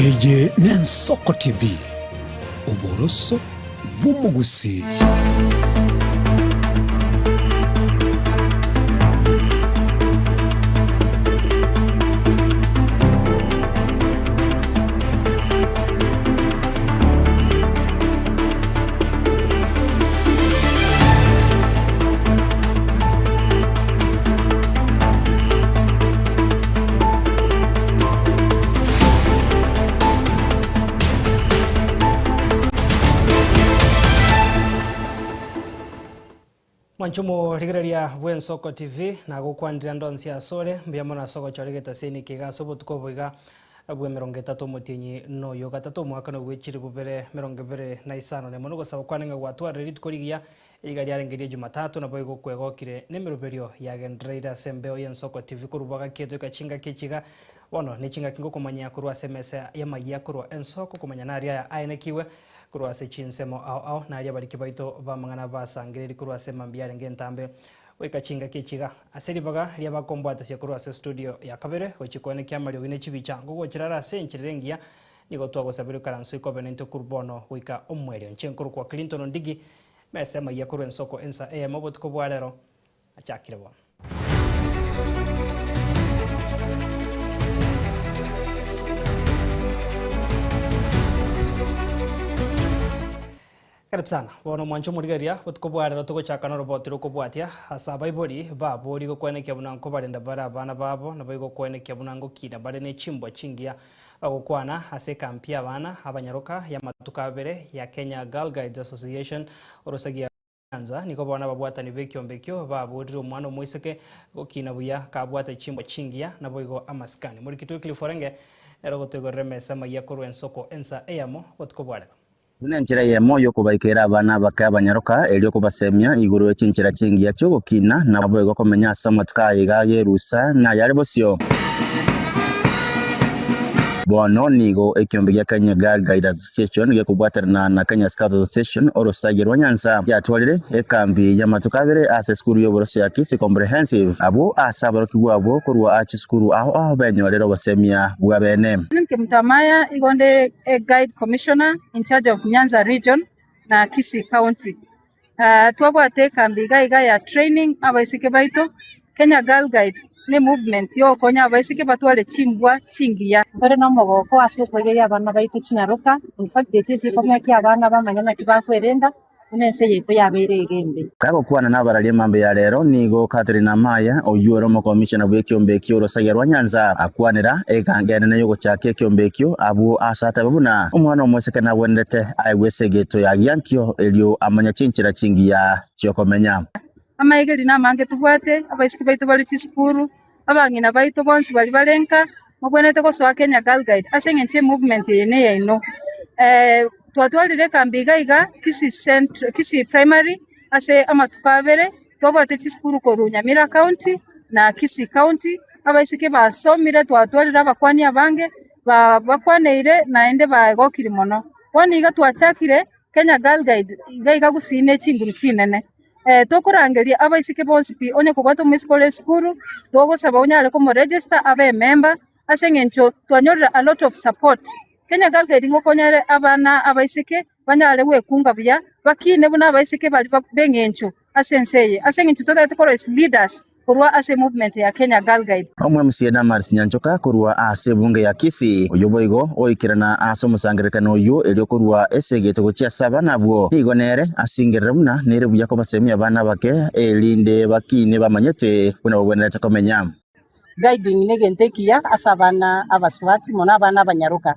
Eye n'Ensoko TV, oboroso bw'omogusii. Mwanche omorigereria bw'Ensoko TV, nagokwanire ande onsi asore, mbuya mono ase ogochora egetaseni eke iga ase obotuko obo iga bw'emerongo etato omotienyi noyo gatato omwaka nobwe chilifu bibere emerongo ebere na isano nemo. Nogosaba kwane ng'a gwatwarire rituko rigiya Riga riarenge ria Jumatatu naboigo kwegokire nemeroberio yagendereire ase embeo y'Ensoko TV korwa bwagaki etoika chingaki echi iga. Bono nechingaki ngokomanyia korwa ase emesa y'amayia korwa Ensoko komanya naria aya aenekiwe korwa ase chinsemo ao ao naria abariki baito b'amang'ana basangereiri korwa ase emambia yarenge entambe goika chingaki echi iga. Ase ribaga riabakombwatisia korwa ase studio ya kabere gochia koenekia amariogi ne chibicha ngogochera are ase enchera ere engiya nigo twagosabire oikaranse oikobe naintwe korwa bono goika omoerio. Inche nkorokwa Clinton Ondigi Mesa emayia korwa ensoko ensa eyemo obotuko bwa rero achakire bono. Karibu sana. Bono mwanche omorigereria, botuko bwa rero togochaka noroboti rokobwatia ase abaibori babori gokwenekia buna nkobarenda bare abana babo naboigo gokwenekia buna ngokina bare ne chimbwa chingiya Bagokwana ase ekampi y'abana abanyaroka y'amatuko abere ya Kenya Girl Guides Association orosagia Nyanza, nigo bono ababwatani b'ekiombe ekio baborire omwana omoiseke gokina buya kabwate chimbwa chingiya naboigo amasikani. Morikiti Wycliffe Orenge nere ogotoigorera emesa amayia korwa ensoko ensa eyemo botuko bwa rero. Buna enchera eyemo y'okobaikeera abana abake abanyaroka, erio kobasemia igoro ye chinchera chingiya chi'ogokina, naboigo komenya ase amatuko aya iga ay'erusa na ayare bosio. Bono nigo ekiombe gia Kenya Girl Guide Association gekobwaterana na Kenya Scout Association orosagi rwa Nyanza giatwarire ekambi y'amatuko abere ase esukuru y'oboroso ya Kisii Comprehensive abwo ase aborokigwa abwo korwa chisukuru ao ao benyorere obosemia bw'abene. Kimtamaya igo nde e guide commissioner in charge of Nyanza region na Kisii county. Ah, twabwate ekambi iga iga ya training abaiseke baito, Kenya Girl Guide ne movement yogokonya abaiseke batware chimbwa chingiya. Ntore nomogoko ase okoigeria abana baito chinyaroka, in fact echi echikomeka abana bamanye naki bakwerenda. buna ense yaito yabeire iga embe. Kagokwana nabararia mambia ya rero, nigo Catherine Amaya, oyio ore omokomishona bw'ekiombe ekio orosagia rwa Nyanza, akwanera egango enene y'ogochaka ekiombe ekio abwo ase atebe buna omwana omoiseke nagwenerete aegwe esegeto ya giankio erio amanye chinchera chingiya chi'okomenya. Amaegeri namange tobwate, abaiseke baito bare chisukuru, abang'ina baito bonsi baria bare nka, mobwenerete gosoa Kenya Girl Guide ase eng'encho emovement eye neyaino. Twatwarire ekambi iga iga Kisii Central, Kisii Primary ase amatuko abere, twabwate chisukuru korwa Nyamira County na Kisii County, abaiseke basomire twatwarire abakwani abange, ba bakwaneire naende bagokire mono. Bono iga twachakire Kenya Girl Guide iga iga gusii ne chinguru chinene. Tokorangeria abaiseke bonsi pi, onye kobwate omoiseke ore esukuru, togosaba onyare komoregister abe emember, ase eng'encho twanyorire a lot of support. Kenya Girl Guide ngokonyare abana abaiseke banyare gwekunga buya, bakine buna abaiseke baria beng'encho ase ense eye, ase eng'encho totagete korwa as leaders korwa ase emovement ya Kenya Girl Guide. Omo-MCA Damaris Nyanchoka korwa ase ebunge ya Kisii, oyio boigo oikerana ase omosangererekano oyio erio korwa esegete gochia ase abana abwo, nigo nere asingerere buna nere buya kobasemia abana abake erinde bakine bamanyete buna babwenerete komenya. Guiding negento ekiya ase abana abasubati mono abana abanyaroka.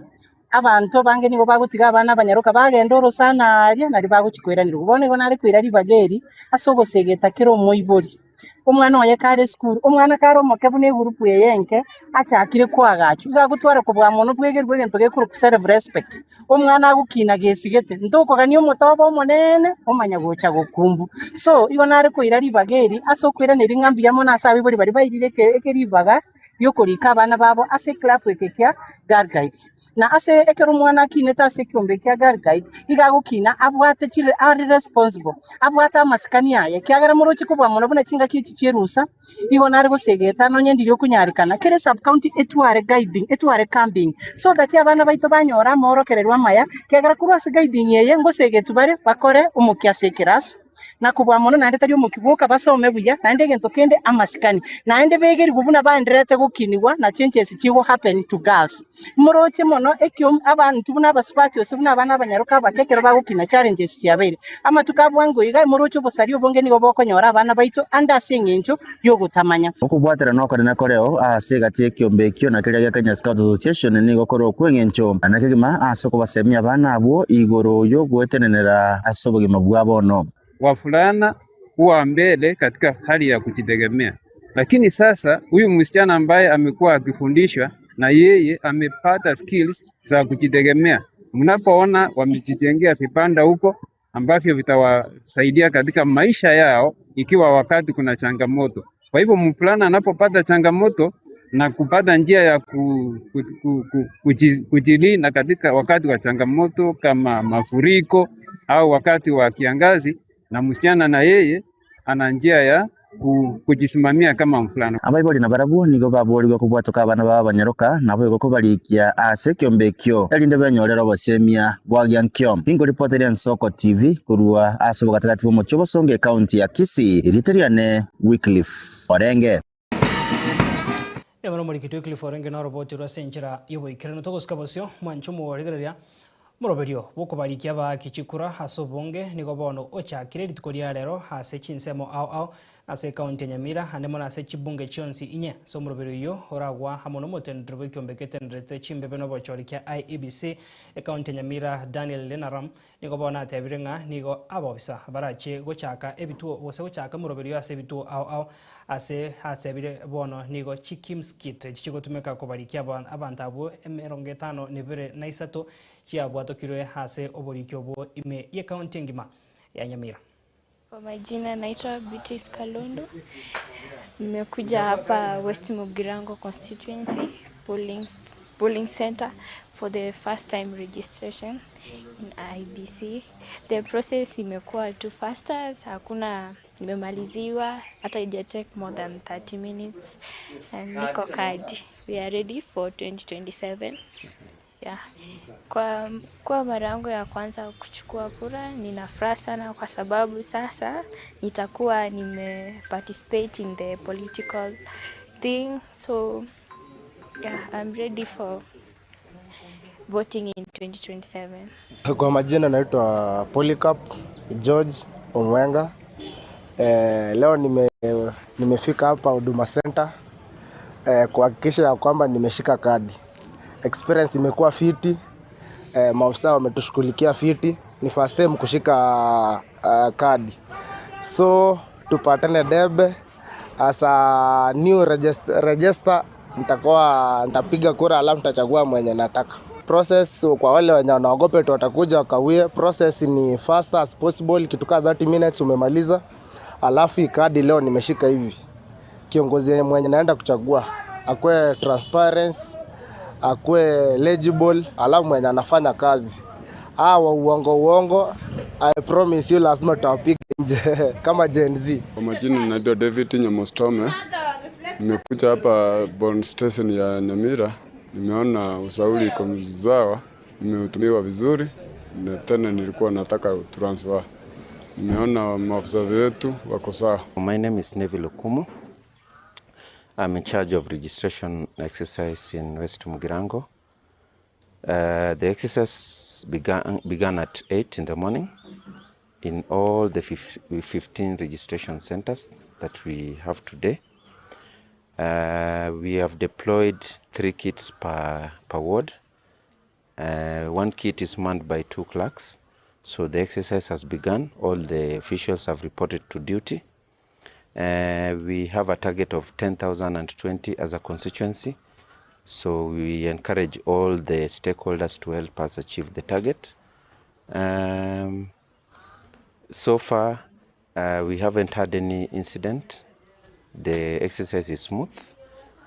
Abanto abange nigo bagotiga abana abanyaroka bagenda orosana aaria nario bagochia koiranerwa. Bono nigo nare koira ribaga eri ase ogosegeta kera omoibori, omwana oye kare esukuru, omwana kare omoke buna egurupu eye enke, achakire koagachwa, iga agotwara kobua mono bwegerwe egento gekorokwa self respect. Omwana agokina gesigete, ntokogania omotobe omoneene omanya gocha gokumbu. So, igo nare koira ribaga eri ase okoiraneria ng'a mbuya mono ase abaibori baria bairire eke eke ribaga. riokorika abana babo ase eclub eke kia Girl Guides. Na ase ekero omwana akinete ase ekiombe kia Girl Guide, iga agokina abwate chire are responsible, abwate amasikani aye, ekiagera moroche kobua mono buna chingaki echi chierusa, igo nare gosegeta nonye ndiri okonyarekana, kera esub county etware guiding, etware camping, so that abana baito banyore amaorokererwa amaya, ekiagera korwa ase guiding eye ngosegetwa bare bakore omokia ase ekerasi. na kobua mono naende tari omokia bwoka basome buya, naende egento kende amasikani, naende begerigwe buna baendererete gokinigwa na changes chigo happen to girls. Moroche mono ekio abanto buna abasubati gose buna abana abanyaroka abake ekero bagokina challenges chiabeire. Amatuko a bwango iga moroche obosaria obonge nigo bokonyora abana baito ande ase eng'encho y'ogotamanya. Okobwaterana okonene koreo ase egati y'ekiombe ekio na keria gia Kenya Scout Association nigo kore okw'engencho na kegima ase okobasemia abana abwo igoro y'ogoetenenera ase obogima bwa bono. Wavulana huwa mbele katika hali ya kujitegemea, lakini sasa huyu msichana ambaye amekuwa akifundishwa na yeye amepata skills za kujitegemea. Mnapoona wamejijengea vibanda huko ambavyo vitawasaidia katika maisha yao ikiwa wakati kuna changamoto. Kwa hivyo mvulana anapopata changamoto na kupata njia ya ku, ku, ku, ku, kujilinda katika wakati wa changamoto kama mafuriko au wakati wa kiangazi, na msichana na yeye ana njia ya kujisimamia kama mvulana. Abaibori nabarabwo nigo baborigwe kobwatoka abana babo abanyaroka, naboigo kobarikia ase ekiombe ekio, erinde benyorere obosemia bwa giankio. Ninkoripoteria Ensoko TV korwa ase obogatagati bw'omochie obosongo ekaunti ya Kisii, erieta riane Wycliffe Orenge. Emo nomorikiti Wycliffe Orenge noroboti rwe ase enchera y'oboikeranu. Togosika bosio, mwanche omorigereria Omoroberio bw'okobarikia abaaki chikura ase obonge nigo bono ochakire rituko ria rero ase chinsemo ao ao ase ekaunti ya Nyamira ande mono ase chibunge chionsi inye. Ase omoroberio oyio oragwa amo nomoteneneri bw'ekiombe getenderete chimbebe nobochori kia IEBC ekaunti ya Nyamira Daniel Lenaram nigo bono atebire ng'a nigo abobisa barachie gochaka ebituo gose gochaka omoroberio ase ebituo ao ao Ase atebire bono nigo chikimskit echi chigotumeka kobarikia abanto abwo emerongo etano na ebere na isato chiabwatokirwe ase oboriki obwo ime y'ekaunti engima ya Nyamira. Kwa majina naitwa Beatrice Kalundu. Nimekuja hapa West Mugirango constituency polling, polling center for the first time registration in IEBC. The process imekuwa too faster, hakuna Nimemaliziwa hata ija take more than 30 minutes and niko kadi. We are ready for 2027. Yeah. Kwa, kwa mara yangu ya kwanza kuchukua kura nina furaha sana kwa sababu sasa nitakuwa nime participate in the political thing so yeah, I'm ready for voting in 2027. Kwa majina naitwa Polycarp George Omwenga. Eh, leo nime, nimefika hapa Huduma Center eh, kuhakikisha ya kwamba nimeshika kadi. Experience imekuwa fiti eh, maofisa wametushughulikia fiti. Ni first time kushika uh, kadi, so tupatane debe as a new register, nitakuwa nitapiga kura alafu nitachagua mwenye nataka. Process kwa wale wenye wanaogopa tu watakuja wakawie. Process ni fast as possible, kitu kaa 30 minutes umemaliza. Alafu kadi leo nimeshika hivi, kiongozi mwenye naenda kuchagua akwe transparency, akwe legible, alafu mwenye anafanya kazi. Hawa uongo uongo, I promise you lazima tutawapiga nje kama Gen Z. Kwa majina naitwa David Nyamostome. Nimekuja hapa Bond Station ya Nyamira, nimeona usauli iko sawa, nimehudumiwa vizuri na tena nilikuwa nataka transfer. Nimeona maafisa wetu wako sawa. My name is Neville Okumu. I'm in charge of registration exercise in West Mugirango. The exercise began at 8 in the morning in all the 15 registration centers that we have today. We have deployed 3 kits per ward. 1 kit is manned by 2 clerks. So the exercise has begun. All the officials have reported to duty. We have a target of 10,020 as a constituency. So we encourage all the stakeholders to help us achieve the target. So far, we haven't had any incident. The exercise is smooth.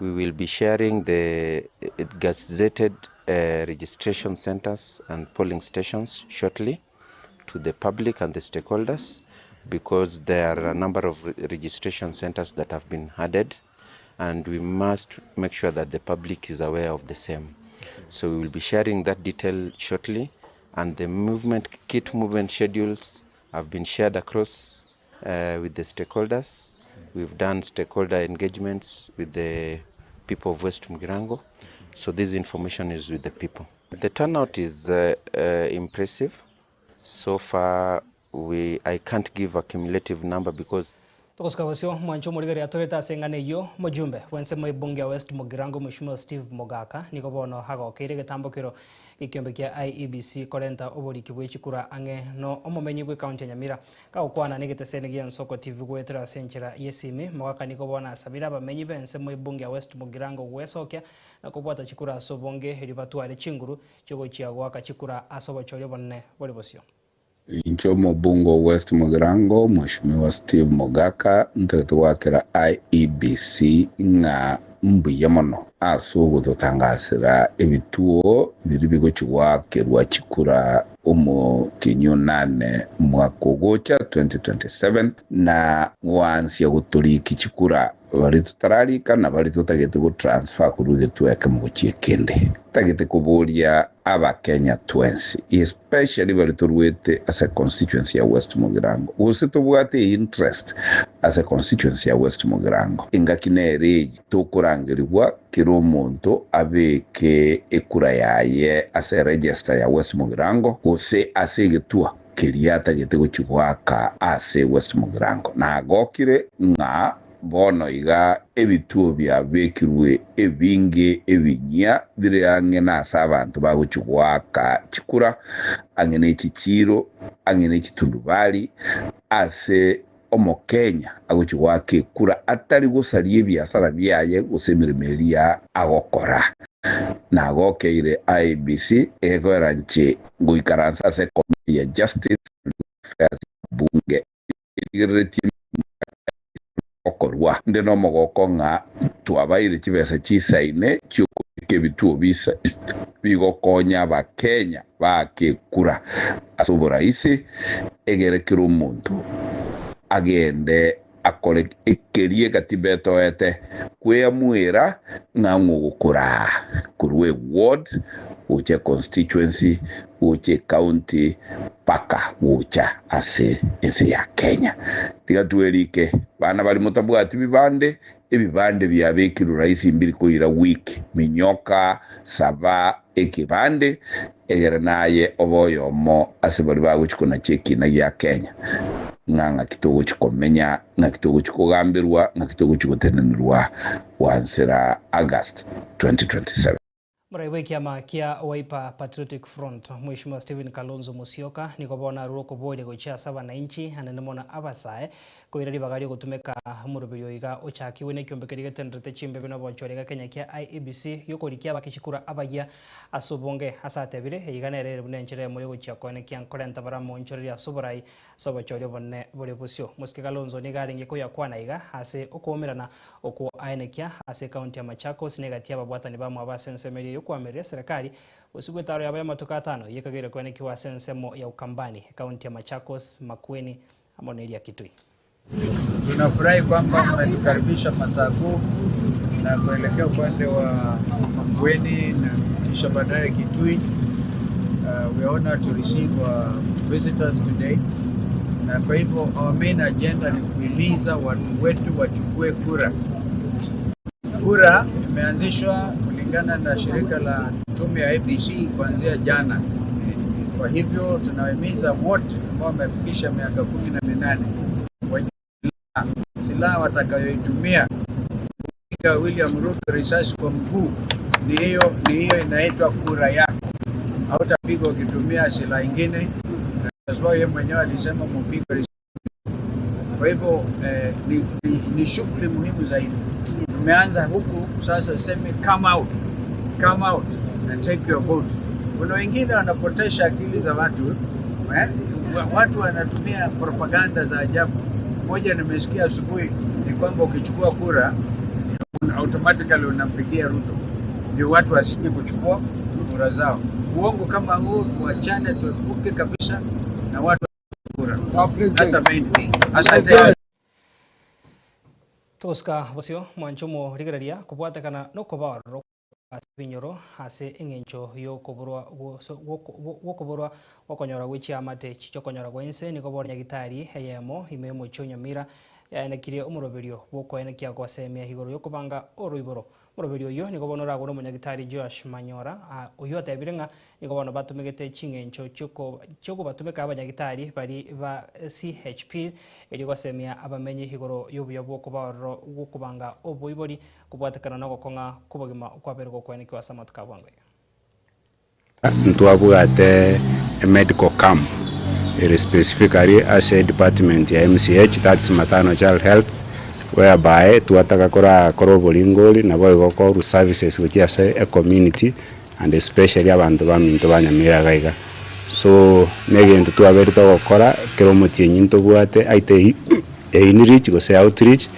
We will be sharing the gazetted registration centers and polling stations shortly to the public and the stakeholders because there are a number of registration centers that have been added and we must make sure that the public is aware of the same. So we will be sharing that detail shortly and the movement kit movement schedules have been shared across uh, with the stakeholders. We've done stakeholder engagements with the people of West Mugirango. So this information is with the people. The turnout is uh, uh, impressive. So far, we I can't give a cumulative number because Togosuka bosio mwanche omorigereria atorete ase eng'ana eyio, omojumbe bw'ensemo y'ebunge ya West Mugirango Mweshimiwa Steve Mogaka nigo bono agokeire egetambokero gi'ekiombe kia IEBC korenta oboriki bwe chikura ang'e no omomenyi bw'ecounty ya Nyamira. Kagokwana negeteseni gia Ensoko TV goetera ase enchera y'esimi, Mogaka nigo bono asabire abamenyi b'ensemo y'ebunge ya West Mugirango gwesokia na kobwata chikura ase obonge erio batware chinguru chiogochia goaka chikura ase obochori obonene bore bosio. Inche omobunge o West Mugirango, Mweshimiwa Steve Mogaka, ntagete goakera IEBC ng'a mbuya mono ase ogototangasera ebituo biria bigochia goakerwa chikura omotienyi onane mwaka ogocha 2027 na goansia gotoriki chikura Baria totararika na baria totagete gotransfer korwa egetuo ekemo gochia ekende. Ntagete koboria Abakenya twensi especially baria toruete ase constituency ya West Mugirango gose tobwate einterest ase constituency ya West Mugirango, engaki nere eye tokorangerigwa kera omonto abeke ekura yaye ase eregister ya West Mugirango gose ase egetuo keria atagete gochia goaka ase West Mugirango. Nagokire ng'a Bono iga ebituo biabekirwe ebinge ebinyia bire ang'e nase abanto bagochia goaka chikura, ang'e ne chichiiro, ang'e ne chitundubari, ase Omokenya agochia goaka ekura atari gosaria ebiasara biaye gose emeremo eria agokora. Nagokeire IEBC egekoera nche ngoikaransa ase ekomiti ya Justice and Legal Affairs ya bunge Erigereretie emeremo ya gokorwa. Inde nomogoko ng'a twabaire chibesa chisaine chi'okobeka ebituo bigokonya Abakenya baake ekura ase oboraisi, egere kera omonto agende akore ekeria egatiba etoete kweamuera ng'a ng'o ogokoraa korwa eward gocha econstituency gocha ecounty mpaka gocha ase ense ya Kenya. Tiga twerike, bana baria motabwati bibande, ebibande biabekirwe rahisi mbiri koira week, minyoka, saba ekebande, egere naye obe oyomo ase baria bagochia konacha ekina gia Kenya, ng'a ng'aki togochia komenya, ng'aki togochia kogamberwa, ng'aki togochia gotenenerwa gwansera August 2027. Morai bw'ekiama kia Wiper Patriotic Front, Mweshimiwa Stephen Kalonzo Musyoka, nigo bono arure okoboria gochia ase abanainchi, anene mono abasae, koira ribaga riogotumeka omoroberio oiga ochakigwe nekiombe keria getenderete chimbebe na obochori iga Kenya kia IEBC giokorikia abake chikura abayia ase obonge. Ase atebire, eyeiga nere ere buna enchera eyemo yogochia koenekia nkorenta bare amoonchoreria ase oborai ase obochori obonene bore bosio. Mosike Kalonzo nigo arenge koyakwana iga ase okoumerana Okwo aenekia ase ekaunti ya Machakos negati y'ababwatani bamwabo ase ensemo eria y'okoamerera eserekari, bosio bw'etaro yabo y'amatuko atano eyio ekageire koenekiwa ase ensemo ya Ukambani, ekaunti ya Machakos, Makueni amo neria Kitui. Tunafurahi kwamba mmetukaribisha Masaku na kuelekea upande wa Makueni na kisha baadaye Kitui. We are honored to receive our visitors today. Na kwa hivyo our main agenda ni kuhimiza watu wetu wachukue kura. Kura imeanzishwa kulingana na shirika la tume ya IEBC kuanzia jana. Kwa hivyo tunawahimiza wote ambao wamefikisha miaka 18 wajue silaha watakayoitumia kupiga William Ruto risasi kwa mguu ni hiyo, ni hiyo inaitwa kura yako. Hautapigwa ukitumia silaha ingine, na sababu yeye mwenyewe alisema mupigwe risasi. Kwa hivyo ni shughuli muhimu zaidi. Tumeanza huku sasa, seme come out, come out and take your vote. Kuna wengine wanapotesha akili za watu eh? Watu wanatumia propaganda za ajabu. Moja nimesikia asubuhi ni kwamba ukichukua kura Automatically unampigia Ruto ndio watu wasije kuchukua kura zao. Uongo kama huo tuachane, tuepuke kabisa na watu kura. That's the main thing. Asante. Togosuka bosio mwanche omorigereria kobwatekana nokoba ororo ase ebinyoro ase eng'encho y'okoborwa gw'okoborwa gw'okonyora gwe chiamate echi chi'okonyora gwa inse nigo bono nyagitari eyemo ime y'omochie o Nyamira yaenekirie omoroberio bw'okoenekia gosemia igoro y'okobanga oroiboro. Omoroberio oyio nigo bono oragwe nomonyagitari Joash Manyora oyio otebire ng'a nigo bono batumegete ching'encho chiokobatumeka abanyagitari baria ba CHPs erio gosemia abamenyi igoro y'obuya bw'okoba ororo gw'okobanga oboibori kobwatekana nogokong'a kw'obogima okwabeire gokwenekiwa ase amatuko a bwango iga. Ntwabwate emedical camp ere specifically ase edepartment ya MCH, that's Maternal Child Health, whereby twataka korakora oboringori naboigo korwa services gochia ase ecommunity and especially abanto baminto ba Nyamira iga iga. So, negento twaberete gokora kera omotienyi ntobwate aite einreach gose outreach,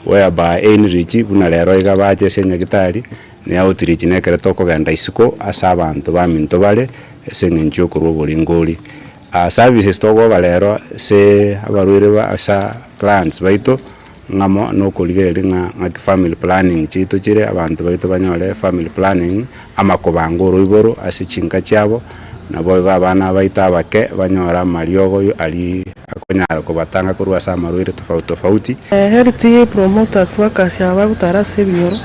whereby einreach buna rero iga bache ase enyagitari, Ne outreach nekero tokogenda isiko ase abanto baminto bare ase eng'encho yokorwa oboringori. Services togoba rero ase abarwaire ba ase clients baito ng'amo nokorigereria ng'a ng'aki family planning chiaito chire abanto baito banyore family planning amakobanga oroiboro ase chinka chiabo, naboigo abana baito abake banyore amariogo aria akonyara kobatanga korwa ase amarwaire tofauti tofauti. Health promoters workers aba bagotara ase ebinyoro,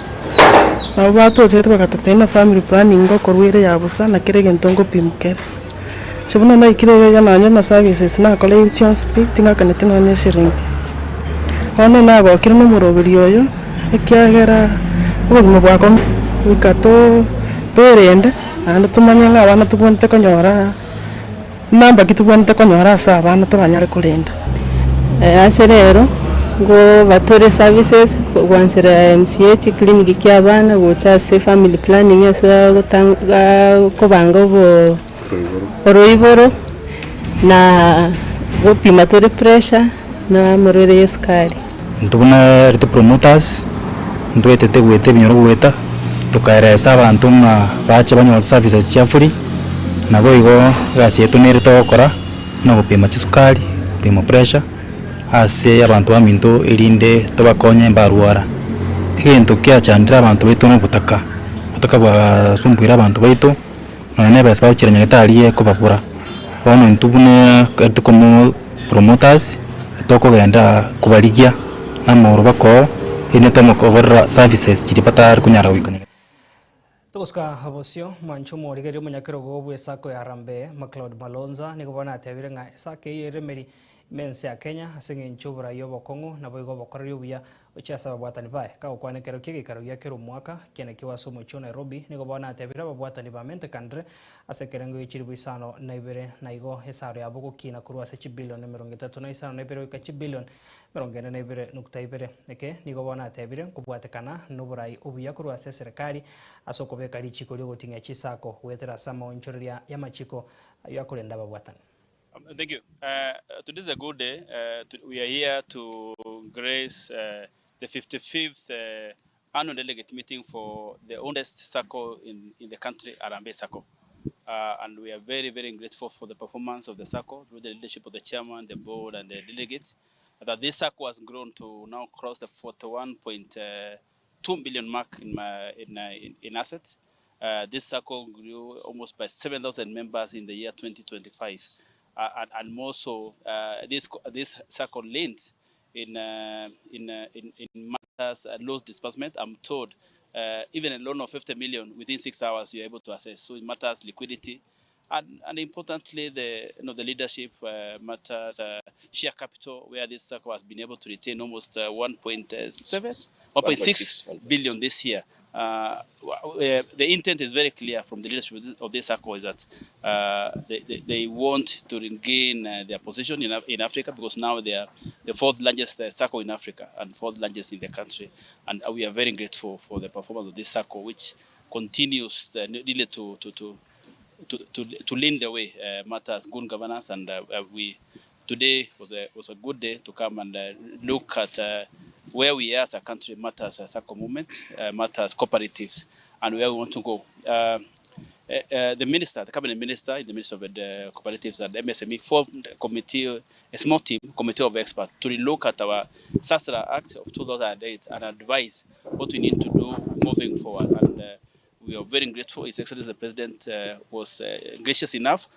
nabo batocherete bagatotebia ng'a family planning ngokorwa ere ya bosa na kera egento ngopimwa kere. Inche buna naikire iga iga nonye na services nakoreirwe chionsi pi, ting'akaneti nonye eshiringi. Bono nagokire na omoroberi oyo, ekiagera obogima bwakwa goika to toerende, naende tomanye ng'a abana tobwenerete konyora. Namba ki tobwenerete konyora ase abana toranyare korenda? Ase rero ngobatore services gwansera MCH clinic kia abana gocha ase family planning ase agotanga kobanga obo oroiboro na gopima tore pressure na amarwaire ya esukari. Intwe buna health promoters, ntwetete goeta ebinyoro goeta, tokaeresa abanto ng'a bache banyore services chia free, naboigo egasi yaito nere togokora, buna gopima chisukari, gopima pressure, ase abanto baminto erinde tobakonye mbarwara. Egento kiachandire abanto baito na obotaka, obotaka bwasumbuire abanto baito, nonya na ebesa bagochiera nyagetari ekobabura. Bono intwe buna health promoters, tokogenda kobarigia na amagoro bakoo, erinde tomokoborera services chiria batari konyara goika nyagetari. Togosuka bosio, mwanche omorigereria omonyakerogo bw'esako ya Harambee, Macloud Malonza, nigo bono atebire ng'a esako eyio eremeri ime ense ya Kenya ase eng'encho oborai obokong'u naboigo obokoreri obuya Gochia ase ababwatani baye, kagokwana ekero ki'egeikaro gia kera omwaka kianekigwe ase omochie o Nairobi, nigo bono atebire ababwatani ba Mentekandre ase ekerengo gie chilifu isano na ibere, na igo esaro yabo gokina korwa ase chibilion 35 na ibere goika chibilion 42.2. Eke nigo bono atebire nkobwatekana noborai obuya korwa ase eserekari ase okobeka richiko riogoting'ia chisako goetera ase amaonchoreria y'amachiko ayio akorenda ababwatani. Thank you. Today is a good day. We are here to grace the 55th annual delegate meeting for the oldest circle in, in the country, Harambee Circle. And we are very, very grateful for the performance of the circle through the leadership of the chairman, the board, and the delegates. That this circle has grown to now cross the 41.2 billion mark in, my, in, in, in assets. This circle grew almost by 7,000 members in the year 2025. And, and more so, this, this circle linked in, in, in, in matters loans disbursement. I'm told even a loan of 50 million within 6 hours you're able to assess. So it matters liquidity. And, and importantly, the, you know, the leadership matters, share capital, where this circle has been able to retain almost 1.7, 1.6 billion this year. The intent is very clear from the leadership of this circle is that they, they, want to regain their position in, in Africa because now they are the fourth largest circle in Africa and fourth largest in the country. And we are very grateful for the performance of this circle, which continues really to, to, to, to, to, to lead the way matters good governance. And we today was a, was a good day to come and look at Where we are as a country matters as Sacco movement, matters cooperatives and where we want to go. The minister, the cabinet minister in the Ministry of the Cooperatives and MSME formed a committee, a small team, committee of experts to relook at our SASRA Act of 2008 and advise what we need to do moving forward. And we are very grateful. His Excellency the President was gracious enough.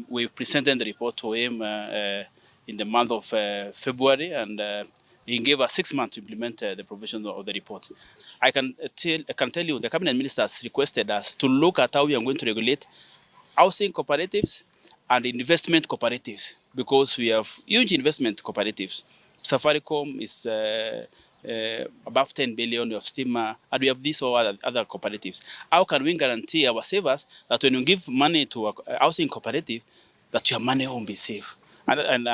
We presented the report to him in the month of February and he gave us 6 months to implement the provisions of the report. I can tell, I can tell you the cabinet ministers requested us to look at how we are going to regulate housing cooperatives and investment cooperatives because we have huge investment cooperatives. Safaricom is above 10 billion, we have Stima, and we have these or other cooperatives. How can we guarantee our savers that when you give money to a housing cooperative, that your money won't be safe? And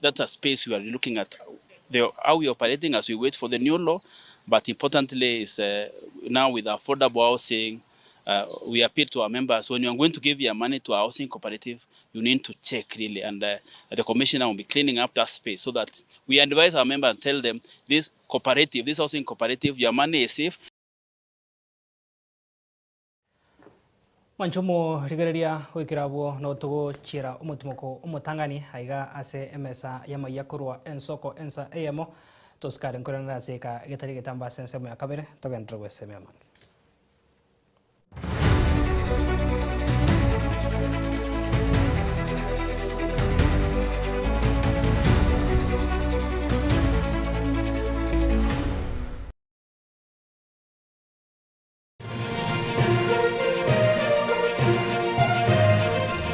that's a space we are looking at how we are operating as we wait for the new law. But importantly is now with affordable housing, we appeal to our members, when you are going to give your money to a housing cooperative, you need to check really, and the commissioner will be cleaning up that space so that we advise our members and tell them this cooperative, this housing cooperative, your money is safe. Mwanche omorigereria goikera abwo notogochiera omotimoko omotang'ani aiga ase emesa y'amaiya korwa ensoko ensa eyemo tosikare nkorenera ase eka getari getambe ase ensemo ya kabere togenderere gwesemia amange.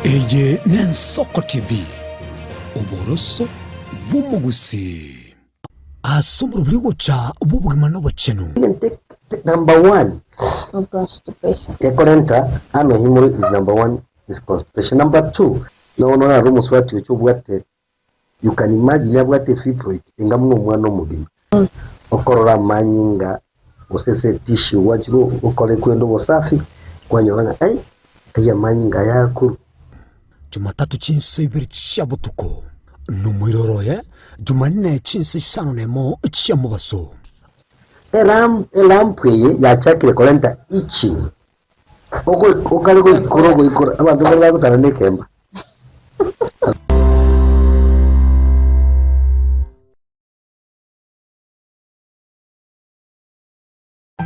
Eye n'Ensoko TV, oboroso bw'omogusii. Ase omorobio gocha bw'obogima na obochenu. Number one, ekorenta ano hemorrhoid is number one is constipation. Number two, nono naro omosubati ocho obwate you can imagine abwate fibroid enga buna omwana omogima okorora amanyinga gose ase etissue gwachire okore kwenda obosafi kwanyora ng'a ai ai amanyinga aya akorwa. Jumatatu chinsa ibere chia botuko, na omoiroro oye Jumanne chinsa isano nemo chia mobaso. Elamp eye yachakire korenta itching, okare goikora ogoikora abanto mbare bagotara nekemba.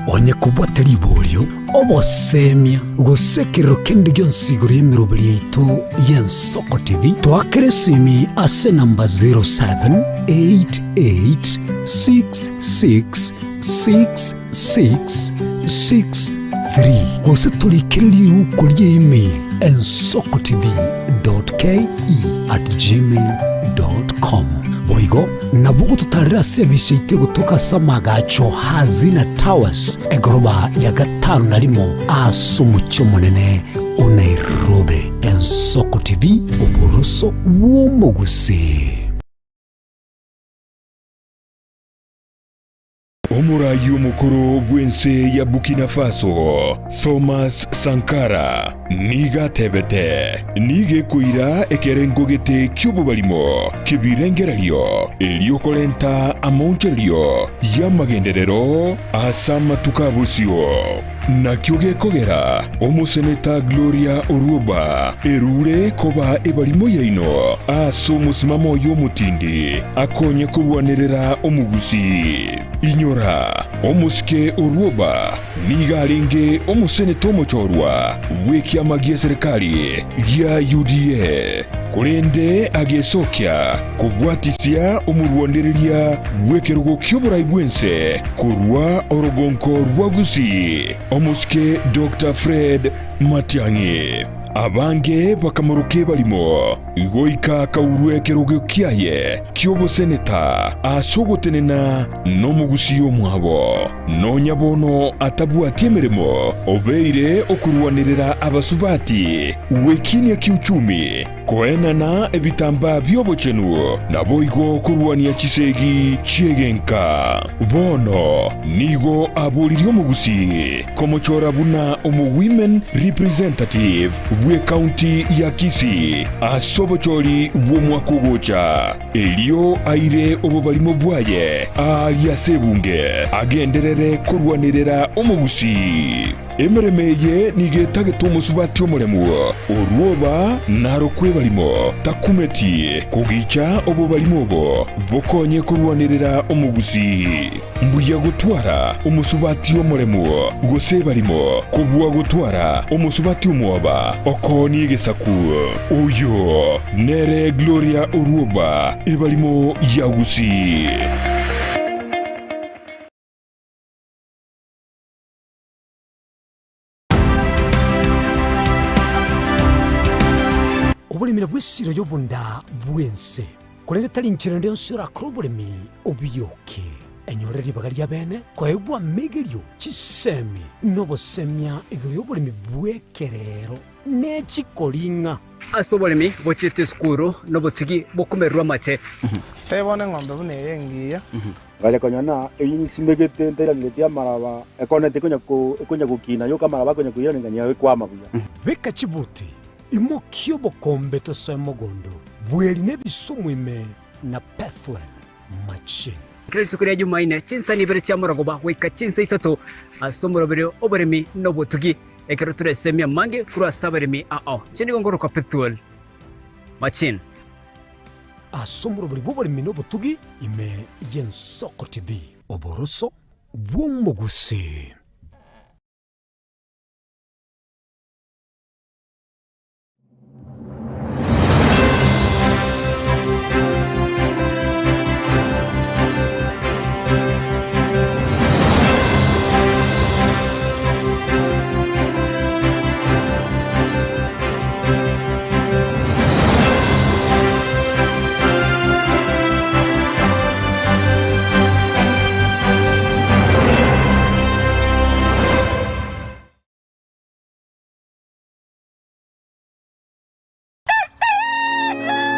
Onye kobwate riborio, obosemia, gose ekerero kende gionsi igoro y'emeroberi yaito y'Ensoko TV, toakere esimi ase enamba 0788666663 gose torikere riuko ria email ensokotv.ke@gmail.com. Boigo nabo ogototarera ase ebisa yaito egotoka ase amagacho Hazina Towers, egoroba ya gatano na rimo ase omochie omonene o Nairobi. Ensoko TV, oboroso bw'omogusii. Omoraai omokoro bw'ense ya Burkina Faso, Thomas Sankara, nigo atebete, Nigo ekoira ekerengo gete ki'obobarimo ki'ebirengererio, erio korenta amaonchorerio y'amagenderero ase amatuko a bosio. Nakio gekogera omoseneta Gloria Orwoba erure koba ebarimo yaino ase omosimamo oye omotindi akonye korwanerera omogusii. Inyora, omosike Orwoba nigo arenge omoseneta omochorwa bw'ekiama gi'eserekari gia UDA, korende agesokia kobwatisia omorwanereria bw'ekerogo ki'oborai bw'ense korwa orogonko rwa Gusii, omosike Doctor Fred Matiang'i. Abange bakamoroka ebarimo, goika akaurwa ekerogo kiaye ki'oboseneta ase ogotenena nomogusii omwabo. Nonya bono atabwati emeremo, obeire okorwanerera abasubati gwekinia kiuchumi, koenana. Koenana ebitambaa bi'obochenu, naboigo korwania chisegi chi'egenka. Bono nigo aboririe omogusii komochora buna omo-women representative bw'ecounty ya Kisii ase obochori bw'omwaka ogocha, erio aire obobarimo bwaye aaria ase ebunge agenderere korwanerera omogusii. Emeremo eye nigo etagete omosubati omoremu, orwoba narokwe ebarimo, takumeti kogicha obobarimo obo bokonye korwanerera omogusii. Mbuya gotwara omosubati omoremu gose ebarimo kobua gotwara omosubati omwoba okoonia egesaku. Oyo nere Gloria Orwoba, ebarimo ya Gusii. Oboremi nabwo esiro y'obonda bw'ense, korende tari inchera ende yonsi orakore oboremi obiyoke. Enyorere ribaga ri'abeene koegwa amegerio, chisemi, na obosemia igoro y'oboremi bw'ekerero ne chikoring'a. Ase oboremi bochiete esukuru nobotugi bokomererwa amache. Tebona eng'ombe buna eye engiya. Ngacha konyora ng'a eyio nsimegete ntairaneretie amaraba, ekoneti ekonya ko ekonya gokina yoka amaraba akonya koiraneria ng'a ekwama buya. Beka chibuti, imokia obokombe tosoe mogondo, bweri na ebisumu ime na Pethuel machine. Kera rituko ria Jumaine, chinsani ibere chia morogoba goika chinsa isato ase omoroberi oboremi na obotugi, ekero toresemie amange korwa ase abaremi ao. Inche nigo ngorokwa Pethuel Machine. Ase omoroberi bw'oboremi na obotugi ime y'Ensoko TV. Oboroso bw'omogusii.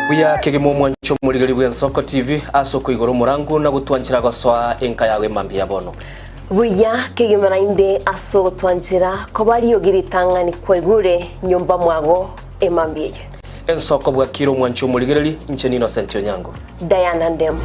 Buya kegima omwancho omorigeri bw'Ensoko TV ase okoigora omorango na gotwanchera gosoa enka yago emambia ya bono. Buya kegima naende ase ogotwanchera koba riogi ritang'ani kwaigure nyomba mwago emambia eye. Ensoko bwakire omwancho omorigereri, inche n'Innocent Onyango. Diana Ndemo.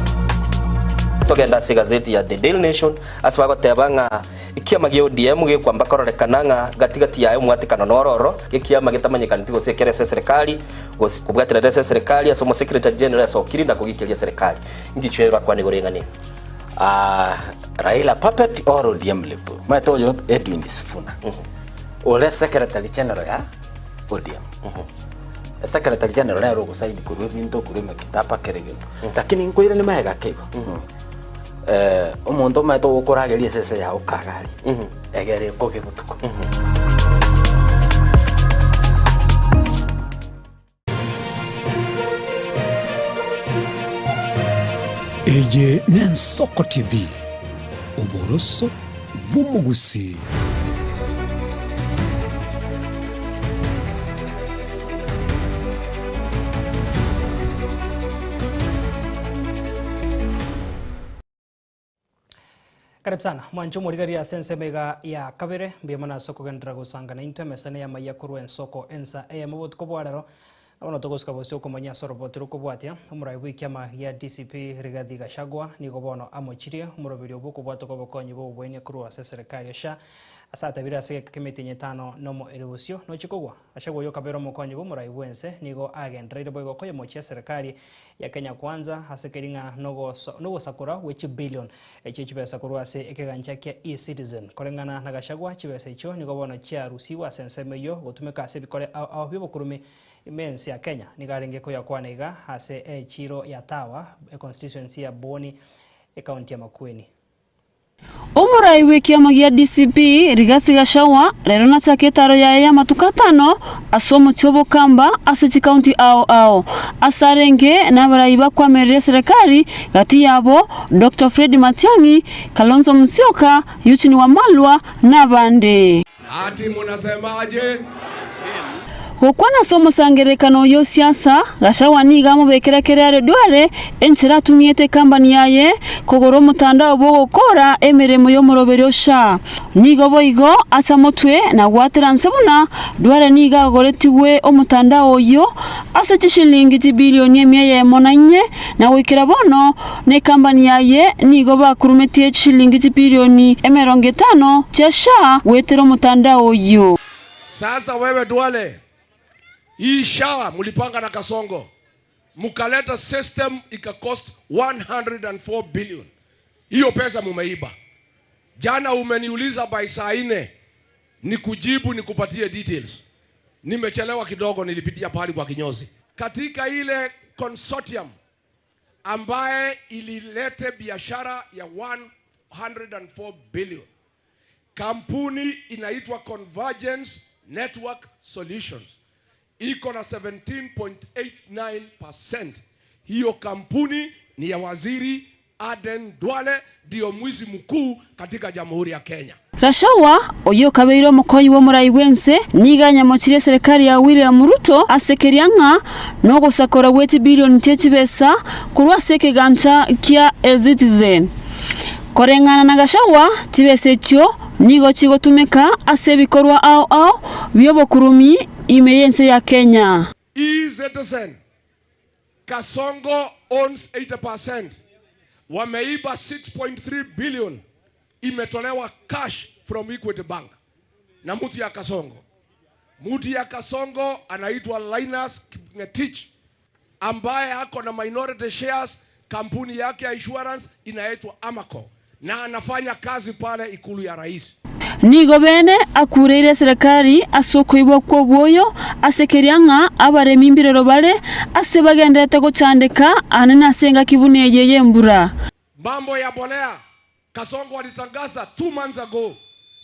Togende ase egazeti ya The Daily Nation ase bagoteba ng'a ekiama gia ODM gekwamba kororekana ng'a gati gati yaye omwatekano noro ororo, ekiama getamanyekaneti gose ekere ase eserekari gose kobwaterera ase eserekari ase omosecretary general asokiri na kogikeria eserekari. Ngichwe bakwane igoro eng'ana eye. Ah, Raila puppet or ODM lip. Omanyete oyo Edwin Sifuna. Ore secretary general ya ODM. Secretary general nere ogosaini korwa ebinto korwa emekitaba kera egento. Lakini nkoiranie magega ake igo. Eh, omonto omanyete ogokorageria esese yago kagari. Egere ekoge botuko. Eye n'Ensoko TV, oboroso bw'omogusii. Karibu sana mwanche omorigereria ase ensemo iga ya kabere mbuya mono ase okogenderera gosanga naintwe emesene y'amaiya korwa ensoko ensa eyemo botuko bwa rero Na bono togosuka bosio okomanya ase oroboti rokobwatia, omorai bw'ekiama gia DCP Rigathi Gachagua nigo bono amochirie omoroberio bw'okobwatoka obokonyi bw'obobwenia korwa ase eserekari ya SHA ase atabire ase egeka k'emetienyi etano nomo ere bosio nochie kogwa. Gachagua oyio okabeire omokonyi bw'omorai bw'ense nigo agendereire boigo koyemochia eserekari ya Kenya Kwanza ase keri ng'a nogosakora gwe chibillion echie chibesa korwa ase ekegancha kia E-Citizen. Koreng'ana na Gachagua chibesa echio nigo bono chiarusigwe ase ensemo eyio gotumeka ase ebikore ao ao bi'obokurumi ime ense ya Kenya. Nigo arenge koyakwana iga ase echiiro ya Tawa, econstituency ya Boni, ecounty ya Makueni. Omorai bw'ekiama gia DCP, Rigathi Gachagua, rero nachake etaro yaye y'amatuko atano ase omochie o Bokamba ase chikaunti ao ao. Ase arenge nabarai bakwamerera eserekari, gati yabo Doctor Fred Matiang'i, Kalonzo Musyoka, Eugene Wamalwa na abande. Ati munasemaje? Gokwana ase omosangererekano oyio o siasa, Gachagua nigo amobekera kere are Duale enchera atumiete ekambani yaye kogora omotandao bw'ogokora emeremo y'omoroberio o SHA. Nigo boigo acha motwe na gwatera nse buna Duale nigo agoretigwe omotandao oyio ase chishilingi chibilioni emia eyemo na inye na goikera bono nekambani yaye nigo bakurumetie chishilingi chibilioni 50 chia SHA goetera omotandao oyio. Sasa wewe Duale, hii SHA mlipanga na Kasongo, mkaleta system ika cost 104 billion. Hiyo pesa mumeiba. Jana umeniuliza by saa nne nikujibu nikupatie details. Nimechelewa kidogo, nilipitia pahali kwa kinyozi. Katika ile consortium ambaye ililete biashara ya 104 billion, kampuni inaitwa Convergence Network Solutions iko na 17.89%. Hiyo kampuni ni ya waziri Aden Duale, ndio mwizi mkuu katika Jamhuri ya Kenya. Gachagua, oyio okabeire omokonyi bw'omorai bw'ense, nigo anyamochirie eserekari ya William Ruto ase keria ng'a nogosakora gwe chibilioni chie chibesa korwa ase ekegancha kia eCitizen. Koreng'ana na Gachagua, chibesa echio nigo chigotumeka ase ebikorwa ao ao bi'obokurumi ime y'ense ya Kenya. E-Citizen, Kasongo owns 80%, wameiba 6.3 billion imetolewa cash from Equity Bank na mtu ya Kasongo. Mtu ya Kasongo anaitwa Linus Kipngetich ambaye ako na minority shares, kampuni yake ya insurance inaitwa Amaco na anafanya kazi pale ikulu ya rais. Nigo bene akureire eserekari ase okoibwa kw'obwoyo ase keria ng'a abaremi mbirero bare ase bagendererete gochandeka aane nase engaki buna eye y'embura. Mambo ya bolea, Kasongo alitangaza 2 months ago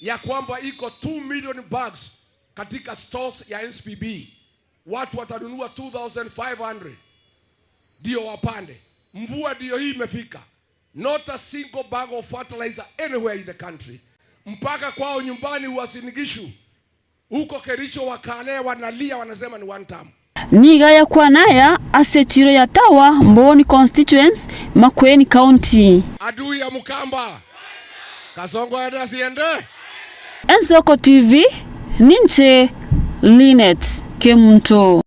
ya kwamba iko 2 million bags katika stores ya NCPB, watu watanunua 2500 ndio wapande. Mvua ndio hii imefika, not a single bag of fertilizer anywhere in the country. Mpaka kwao nyumbani Uasin Gishu, huko Kericho, wakale wanalia, wanasema ni one term. Nigo ayakwana aya ase echiro ya Tawa, Mbooni Constituency, Makueni County. Adui ya Mkamba Kasongo aende asiende? Ensoko TV, ninche Linet Kemunto.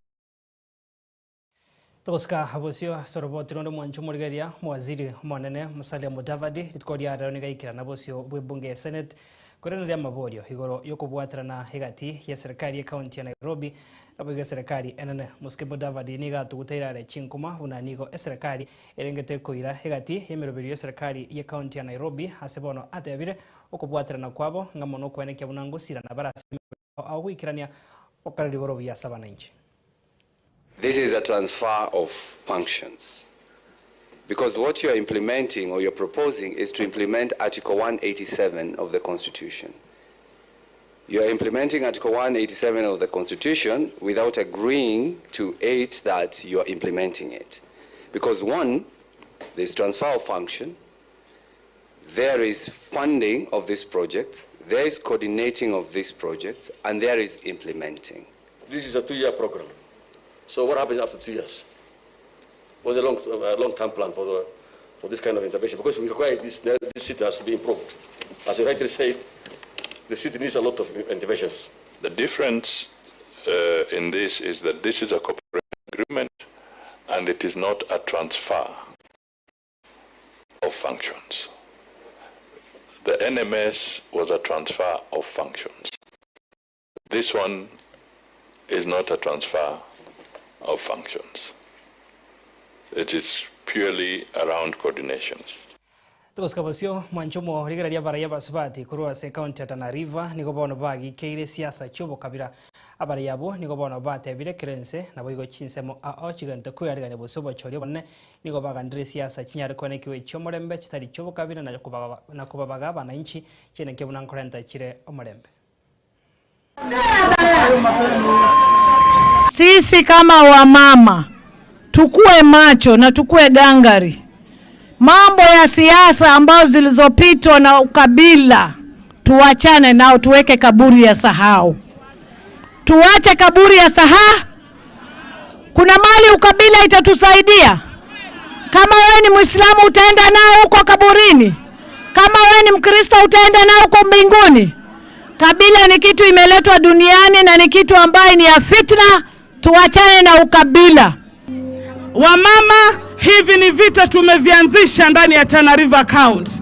Togosika bosio ase oroboti ronde mwanche omorigereria omowaziri omonene Musalia Mudavadi rituko ria rero nigo aikerana bosio bw'ebunge ya Senate koiraneria amaborio igoro y'okobwaterana egati y'eserekari y'ecounty ya Nairobi naboigo eserekari enene. Mosike Mudavadi nigo atuguteire are chinkuma buna nigo eserekari erengete koira egati y'emeroberio y'eserekari y'ecounty ya Nairobi ase bono atebire okobwaterana kwabo ng'a mono okwenekia buna ngosirana bare ase emeroberio ao goikerania gokora rigoro buya ase abananchi. This is a transfer of functions. Because what you are implementing or you're proposing is to implement Article 187 of the Constitution. You are implementing Article 187 of the Constitution without agreeing to it that you are implementing it. Because one, there's transfer of function, there is funding of these projects, there is coordinating of these projects, and there is implementing. This is a 2-year program. So what happens after 2 years? What's the long-term plan for this kind of intervention? Because we require this city has to be improved. As you rightly said, the city needs a lot of interventions. The difference in this is that this is a cooperation agreement and it is not a transfer of functions. The NMS was a transfer of functions. This one is not a transfer of functions. It is purely around coordination. Togosika bosio mwanchomo rigereria baraiya basubati korwa ase county ya Tana River nigo bono bagikeire siasa chi'obokabira. Abaraiya abwo nigo bono batebire kerense naboigo chinsemo ao chigente koyarigania bosio obochori obonene nigo bagandire siasa chinyare koenekiwa chi'omorembe chitari chi'obokabira na kobabaga abananchi chieneke buna nkorenta chire omorembe. Sisi kama wamama tukue macho na tukue gangari. Mambo ya siasa ambayo zilizopitwa na ukabila tuachane nao, tuweke kaburi ya sahau. Tuache kaburi ya saha. Kuna mali ukabila itatusaidia? Kama wewe ni Muislamu utaenda nao huko kaburini? Kama wewe ni Mkristo utaenda nao huko mbinguni? Kabila ni kitu imeletwa duniani na ni kitu ambaye ni ya fitna. Tuachane na ukabila. Wamama, hivi ni vita tumevianzisha ndani ya Tana River County.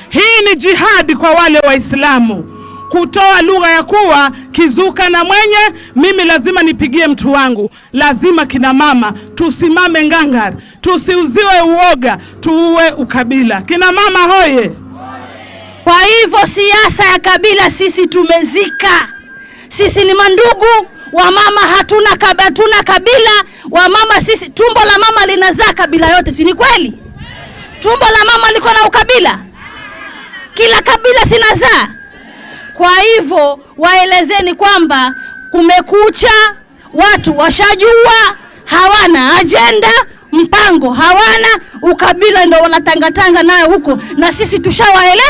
Hii ni jihadi kwa wale Waislamu kutoa lugha ya kuwa kizuka na mwenye mimi lazima nipigie mtu wangu. Lazima kina mama tusimame ngangari, tusiuziwe uoga, tuue ukabila. Kina mama hoye! Kwa hivyo siasa ya kabila sisi tumezika. Sisi ni mandugu wamama, hatuna kab, hatuna kabila wamama. Sisi tumbo la mama linazaa kabila yote, si ni kweli? Tumbo la mama liko na ukabila, kila kabila sinazaa. Kwa hivyo waelezeni kwamba kumekucha, watu washajua, hawana ajenda, mpango hawana, ukabila ndo wanatangatanga nayo huko, na sisi tushawaele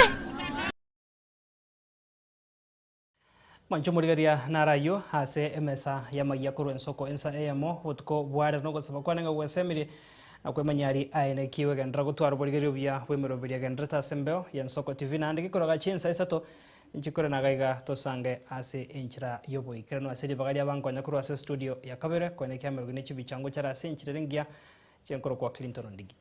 Mwancho morigeria narayo ase emesa yamagia korwa ensoko ensa eyemo botuko bware nogosaba kwane ng'a gwesemire na kwemanyari aene kiwe gendera gotwara oborigerio buya bwemeroberia genderete ase embeo ya Ensoko TV naende gekoroga chinsa isato nchikore nagaiga tosange ase enchera yoboikeranu ase ribaga ria bankonya korwa ase studio ya kabere kwene kiamerogi ne chibichango chara ase enchera ere engiya chinkoro kwa Clinton Ondigi.